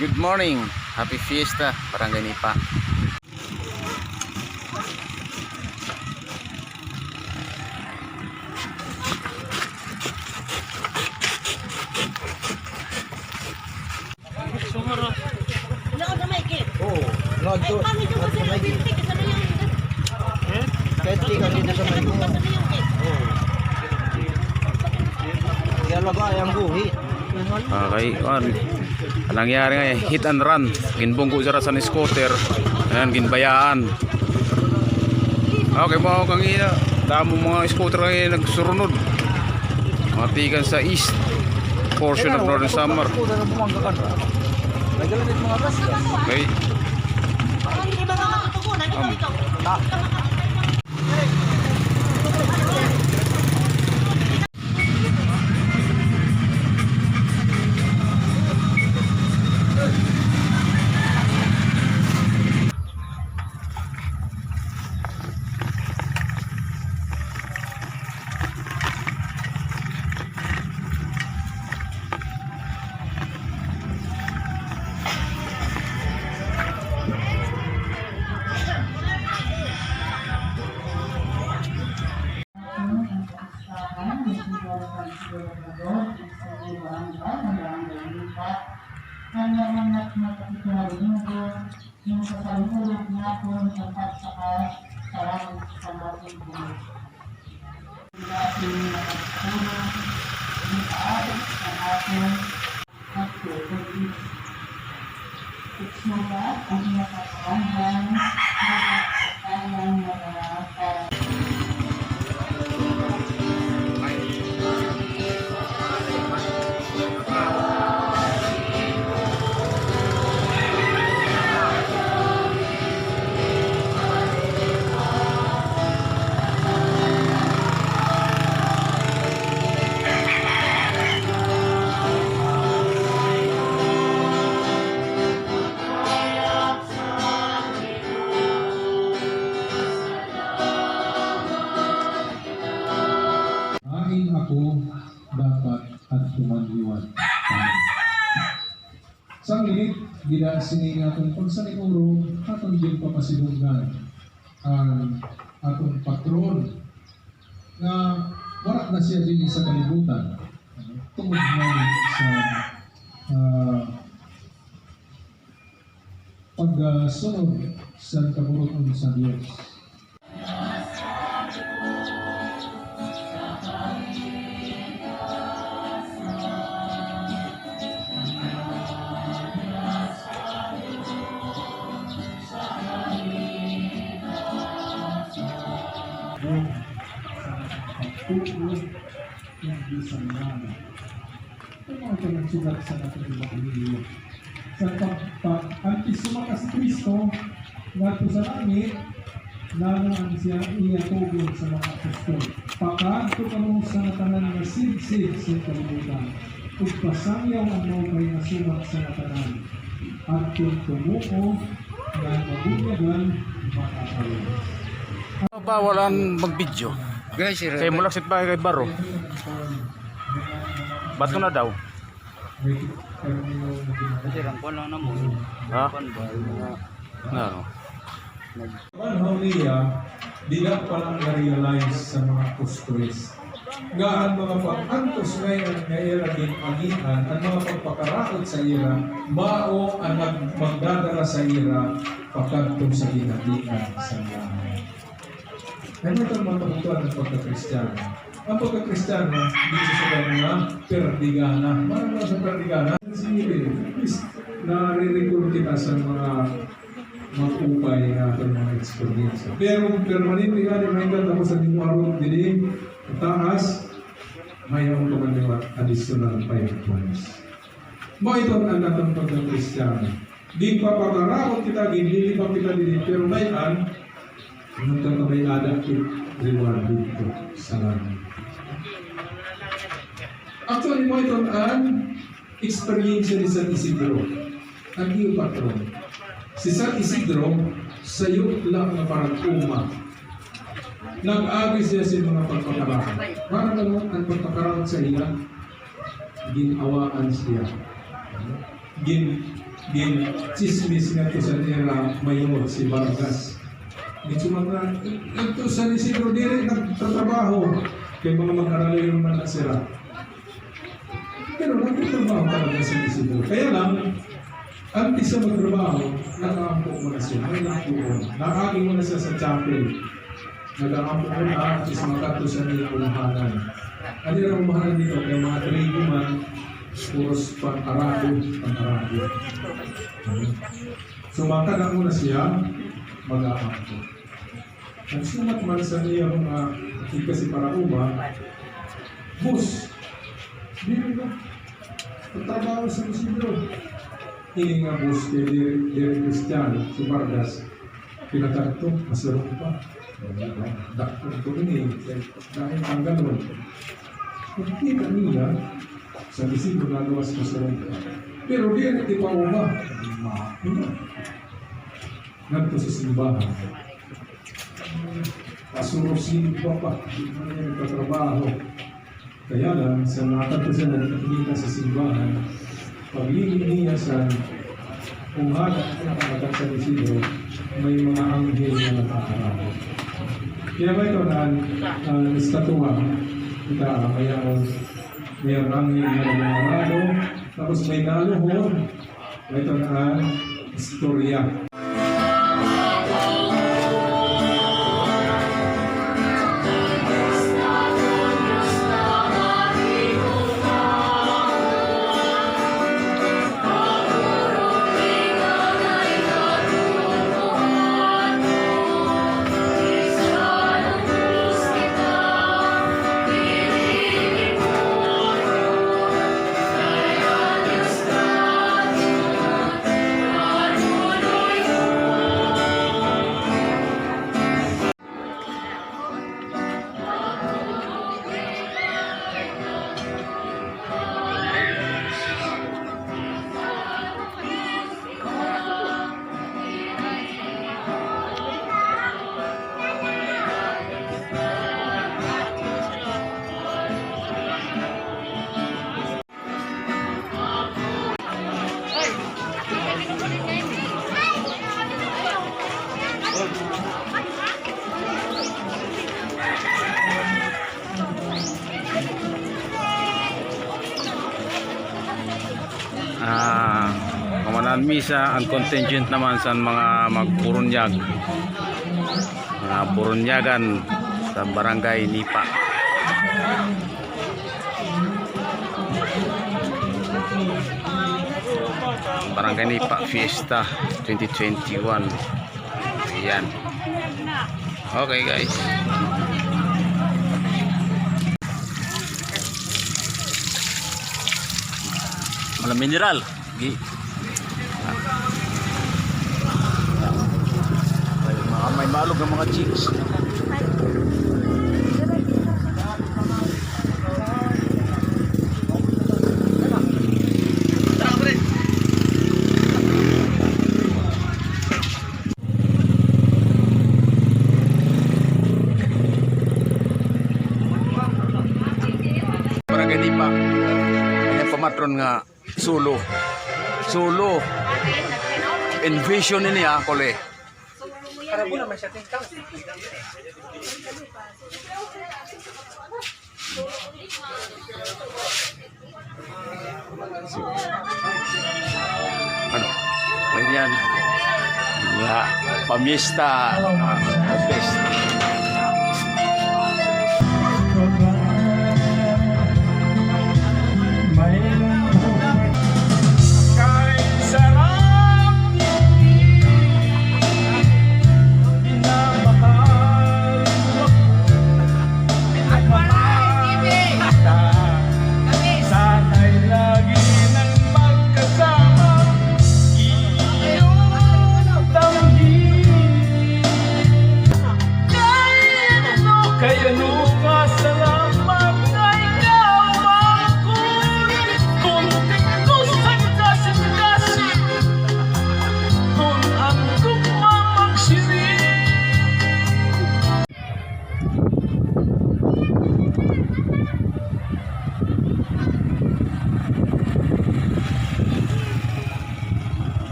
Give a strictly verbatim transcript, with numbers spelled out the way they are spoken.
Good morning. Happy Fiesta, Barangay Nipa. Kahit di ka dito sa may bunga. Oo. Kaya laba ay ang guhi. Okay, kuan. Ang nangyari nga, eh, hit and run. Ginbunggo sira sa scooter. Ayan, ginbayaan. Okay, mga kangina. Damo mga scooter nga nagsurunod. Mga tikan sa east portion of Northern Samar. Okay. Hain ako dapat adto man liwat. Sanglit, dida sini nga aton pagsaliguro, aton ginpapasidunggan an aton patron nga wara na siya dinhi sa kalibutan. Tungod man sa, ah, pagsunod sa kaburut-on sa Dios. Ano ang nagsulat sa aton Ebanghelyo? Sa pag-, pag-, antes sumakas si Kristo ngadto sa langit, nano an siya iya tugon sa mga apostol, "Pakaadto kamo sa ngatanan nga sidsid sa kalibutan, ug pasangyaw an maupay nga sulat sa ngatanan. Adton tumuo nga mabunyagan, makakaluwas." Bawal an mag-video. Guys, sir. Kay mulaksit pa kay baro. Bato na daw. Kasi rangkon lang na mo. Ha? Rangkon ba? Nga, no? Panahon niya, dida pa lang na-realize sa mga apostoles nga an mga pag-antos ngay-an nga ira gin-agian, an mga pagpakaraot sa ira, mao an nag-, magdadala sa ira pakadto sa gin-agian sa langit. Ano ito ang mga kabutuan ng pagkakristiyano? Ang pagkakristiyano, dito sa mga perdigana. Marami sa perdigana. Sige, please, nare-record kita sa mga maupay nga aton mga eksperyensya. Pero permanente nga, di mahingkat ako sa imo arog diri, taas, may ako pa man liwat additional five points. Mao iton an aton pagkakristiyano. Ginpapakaraot kita, ginlilibak kita diri, pero may-an, nagkakamay-ada it reward didto sa langit. Actually, mao iton an eksperyensya ni San Isidro, an iyo patron. Si San Isidro, sayo la nga parag-uma. Nag-agi siya sin mga pagpakaraot. Para gani an pagpakaraot sa iya, gin-awaan siya. Gin-, Gin-tsismis ngadto sa ira mayor si Vargas. Gin-, sumaka, ngadto San Isidro, diri nagtatrabaho. Kay mga mag-aralay man sira. Pero nagtatrabaho talaga si Isidro. Kaya lang, antes siya magtrabaho, nag-aampo muna siya. May nagtuon. Nag-aagi muna siya sa chapel. Nag-aampo muna, antes makadto sa iya umahanan. Ano yung umahanan dito? Kaya mga trigo man, puros pang-arado, pang-arado. So, makada muna siya, mag-aampo. Nagsumat man sa iya mga ikasi para uma, boss, diri na. Pagtrabaho sa Isidro. Ini nga boss kay diri, diri Kristiyano, si Vargas. Pinakadto, masirong pa. Dakto ko ini, kay dahil tanggalon. Pagkita niya, sa Isidro na luwas masirong pa. Pero diri ti pauma. Ma-, Ngadto sa simbahan. Asurosin pa pa, di man niya nagtatrabaho. Kaya lang, sa nakadto siya nagkakita sa simbahan, paglingin niya sa kung hana ang nakakita sa Isidro, may mga anghel na nakaarado. Kaya may ito na, ah, estatwa, kita, may ang, may ang anghel na nakaarado, tapos may naluhod, Ito na an istorya. Ah, pamanan misa, an contingent naman sa mga magburunyag. Mga burunyagan sa Barangay Nipa. Barangay Nipa Fiesta twenty twenty-one. Ayan. Okay, guys. Mga mineral. Gi-, may mga, may malog nga mga chicks. Barangay Nipa. Ayan, pamatron nga Solo. Solo. Envision ini, ah, kole. Ano? Ayan. Nga, pamiesta. Pamiesta.